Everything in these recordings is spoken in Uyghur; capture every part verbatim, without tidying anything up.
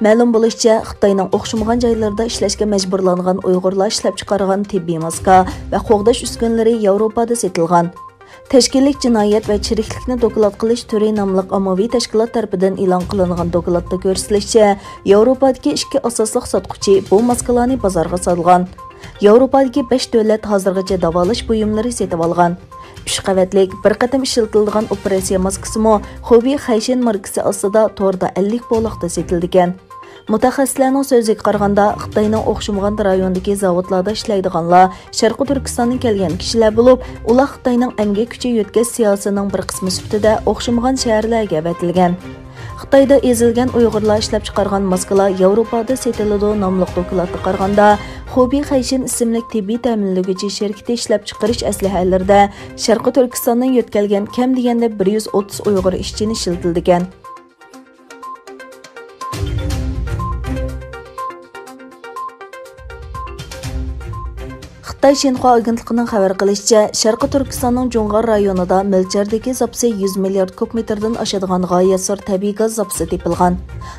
مەلۇم بولۇشىچە، خىتاينىڭ ئوخشىمىغان جايلىرىدا ئىشلەشكە مەجبۇرلانغان ئۇيغۇرلار ئىشلەپچىقارغان تېببىي ماسكا ۋە قوغداش ئۈسكۈنىلىرى ياۋروپادا سېتىلغان. تەشكىللىك جىنايەت ۋە چىرىكلىكنى دوكلات قىلىش تۈرى ناملىق ئاممىۋى تەشكىلات تەرىپىدىن ئېلان قىلىنغان دوكلاتتا كۆرسىتىلىشىچە، ياۋروپادىكى ئىككى ئاساسلىق ساتقۇچى بۇ ماسكىلارنى بازارغا سالغان. ياۋروپادىكى بەش دۆلەت ھازىرغىچە داۋالاش بۇيۇملىرى سېتىۋالغان. ئۈچ قەۋەتلىك، بىر قېتىم ئىشلىتىلىدىغان ئوپېراتسىيە ماسكىسىمۇ خۇبېي خەيشىن ماركىسى ئاستىدا توردا ئەللىك بولاقتا سېتىلىدىكەن. مۇتەخەسسىسلەرنىڭ سۆزىگە قارىغاندا، خىتاينىڭ ئوخشىمىغان رايوندىكى زاۋۇتلاردا ئىشلەيدىغانلار شەرقىي تۈركىستاندىن كەلگەن كىشىلەر بولۇپ، ئۇلار خىتاينىڭ ئەمگەك كۈچى يۆتكەش سىياسىتىنىڭ بىر قىسمى سۈپىتىدە ئوخشىمىغان شەھەرلەرگە ئەۋەتىلگەن. خىتايدا ئېزىلگەن ئۇيغۇرلار ئىشلەپچىقارغان ماسكىلار ياۋروپادا سېتىلىدۇ ناملىق دوكلاتقا قارىغاندا، خۇبېي خەيشىن ئىسىملىك تېببىي تەمىنلىگۈچى شىركىتى ئىشلەپچىقىرىش ئەسلىھەلىرىدە شەرقىي تۈركىستاندىن يۆتكەلگەن كەم دېگەندە بىر يۈز ئوتتۇز ئۇيغۇر ئىشچىنى ئىشلىتىلىدىكەن. خىتاي شىنخۇا ئاگېنتلىقىنىڭ خەۋەر قىلىشىچە، شەرقىي تۈركىستاننىڭ جۇڭغار رايونىدا مۆلچەردىكى زاپىسى يۈز مىليارد كۇب مېتىردىن ئاشىدىغان غايەت زور تەبىئىي گاز زاپىسى تېپىلغان.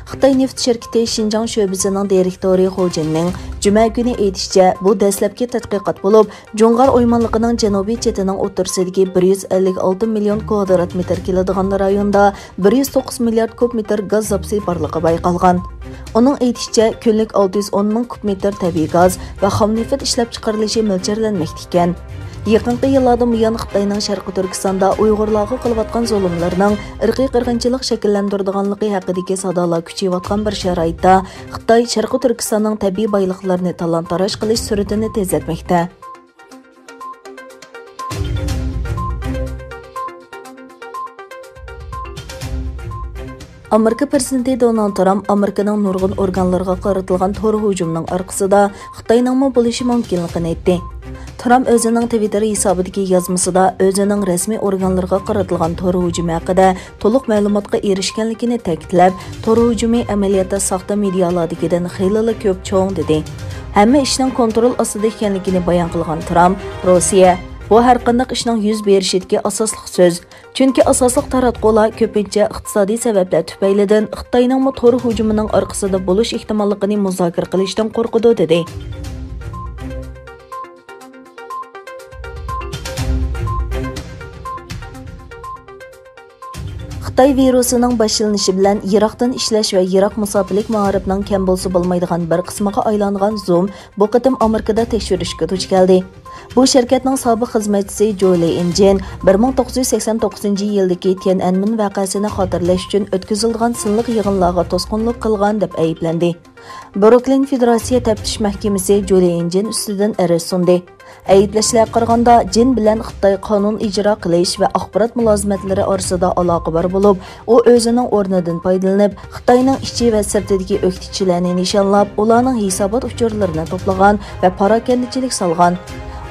خىتاي نېفىت شىركىتى شىنجاڭ شۆبىسىنىڭ دىرېكتورى خۇ جىننىڭ جۈمە كۈنى ئېيتىشىچە، بۇ دەسلەپكى تەتقىقات بولۇپ، جۇڭغار ئويمانلىقىنىڭ جەنۇبىي چېتىنىڭ ئوتتۇرىسىدىكى بىر يۈز ئەللىك ئالتە مىليون كۋادرات مېتىر كېلىدىغان رايوندا بىر يۈز توققۇز مىليارد كۇب مېتىر گاز زاپىسى بارلىقى بايقالغان. ئۇنىڭ ئېيتىشىچە، كۈنلۈك ئالتە يۈز ئون مىڭ كۇب مېتىر تەبىئىي گاز ۋە خام نېفىت ئىشلەپچىقىرىلىشى مۆلچەرلەنمەكتە ئىكەن. يېقىنقى يىللاردىن بۇيان خىتاينىڭ شەرقىي تۈركىستاندا ئۇيغۇرلارغا قىلىۋاتقان زۇلۇملىرىنىڭ ئىرقىي قىرغىنچىلىق شەكىللەندۈرىدىغانلىقى ھەققىدىكى سادالار كۈچىيىۋاتقان بىر شارائىتتا، خىتاي شەرقىي تۈركىستاننىڭ تەبىئىي بايلىقلىرىنى تالان-تاراج قىلىش سۈرئىتىنى تېزلەتمەكتە. ئامېرىكا پىرېزىدېنتى دونالد ترامپ ئامېرىكىنىڭ نۇرغۇن ئورگانلىرىغا قارىتىلغان تور ھۇجۇمىنىڭ ئارقىسىدا خىتاينىڭمۇ بولۇشى مۇمكىنلىقىنى ئېيتتى. ترامپ ئۆزىنىڭ تىۋىتتېر ھېسابىدىكى يازمىسىدا ئۆزىنىڭ رەسمىي ئورگانلىرىغا قارىتىلغان تور ھۇجۇمى ھەققىدە تولۇق مەلۇماتقا ئېرىشكەنلىكىنى تەكىتلەپ، تور ھۇجۇمى ئەمەلىيەتتە ساختا مېدىيالاردىكىدىن خېلىلا كۆپ چوڭ، دېدى. ھەممە ئىشنىڭ كونترول ئاستىدا ئىكەنلىكىنى بايان قىلغان ترامپ، روسىيە، بۇ ھەرقانداق ئىشنىڭ يۈز بېرىشىدىكى ئاساسلىق سۆز. چۈنكى ئاساسلىق تاراتقۇلار كۆپىنچە ئىقتىسادىي سەۋەبلەر تۈپەيلىدىن خىتاينىڭمۇ تور ھۇجۇمىنىڭ ئارقىسىدا بولۇش ئېھتىماللىقىنى مۇزاكىرە قىلىشتىن قورقىدۇ، دېدى. خىتاي ۋىرۇسىنىڭ باشلىنىشى بىلەن يىراقتىن ئىشلەش ۋە يىراق مۇساپىلىك مائارىپنىڭ كەم بولسا بولمايدىغان بىر قىسمىغا ئايلانغان زۇم بۇ قېتىم ئامېرىكىدا تەكشۈرۈشكە دۇچ كەلدى. بۇ شىركەتنىڭ سابىق خىزمەتچىسى جۇلى ئىنجىن بىر مىڭ توققۇز يۈز سەكسەن توققۇزىنچى يىلدىكى تيەنئەنمېن ۋەقەسىنى خاتىرىلەش ئۈچۈن ئۆتكۈزۈلىدىغان سىنلىق يىغىنلارغا توسقۇنلۇق قىلغان دەپ ئەيىبلەندى. بروكلىن فېدېراتسىيە تەپتىش مەھكىمىسى جۇلى ئىنجىن ئۈستىدىن ئەرز سۇندى. ئەيىبلەشلەرگە قارىغاندا، جىن بىلەن خىتاي قانۇن ئىجرا قىلىش ۋە ئاخبارات مۇلازىمەتلىرى ئارىسىدا ئالاقە بار بولۇپ، ئۇ ئۆزىنىڭ ئورنىدىن پايدىلىنىپ، خىتاينىڭ ئىچى ۋە سىرتىدىكى ئۆكتىچىلەرنى نىشانلاپ، ئۇلارنىڭ ھېسابات ئۇچۇرلىرىنى توپلىغان ۋە پاراكەندىچىلىك سالغان.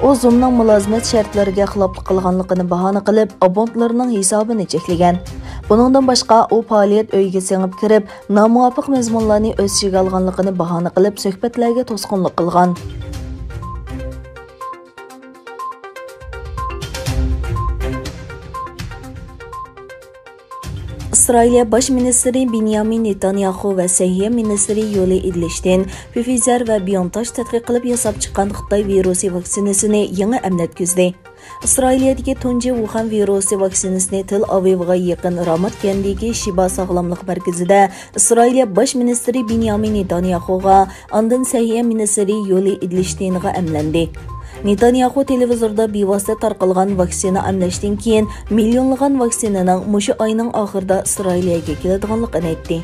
ئۇ زۇمنىڭ مۇلازىمەت شەرتلىرىگە خىلاپلىق قىلغانلىقىنى باھانە قىلىپ، ئابونتلىرىنىڭ ھېسابىنى چەكلىگەن. بۇنىڭدىن باشقا، ئۇ پائالىيەت ئۆيىگە سىڭىپ كىرىپ، نامۇۋاپىق مەزمۇنلارنى ئۆز ئىچىگە ئالغانلىقىنى باھانە قىلىپ، سۆھبەتلەرگە توسقۇنلۇق قىلغان. ئىسرائىلىيە باش مىنىستىرى بېنيامىن نېتانياخۇ ۋە سەھىيە مىنىستىرى يۇلى ئېدلىشتىن پىفىزەر ۋە بىيونتاش تەتقىق قىلىپ ياساپ چىققان خىتاي ۋىرۇسى ۋاكسىنىسىنى يېڭى ئەملەتكۈزدى. ئىسرائىلىيەدىكى تۇنجى ۋۇخەن ۋىرۇسى ۋاكسىنىسىنى تېل ئاۋىۋغا يېقىن رامات كەنتىدىكى شىبا ساغلاملىق مەركىزىدە ئىسرائىلىيە باش مىنىستىرى بېنيامىن نېتانياخۇغا، ئاندىن سەھىيە مىنىستىرى يۇلى ئېدلىشتىنغا ئەملەندى. نېتانياخۇ تېلېۋىزوردا بىۋاسىتە تارقالغان ۋاكسىنا ئەملەشتىن كېيىن مىليونلىغان ۋاكسىنىنىڭ مۇشۇ ئاينىڭ ئاخىرىدا ئىسرائىلىيەگە كېلىدىغانلىقىنى ئېيتتى.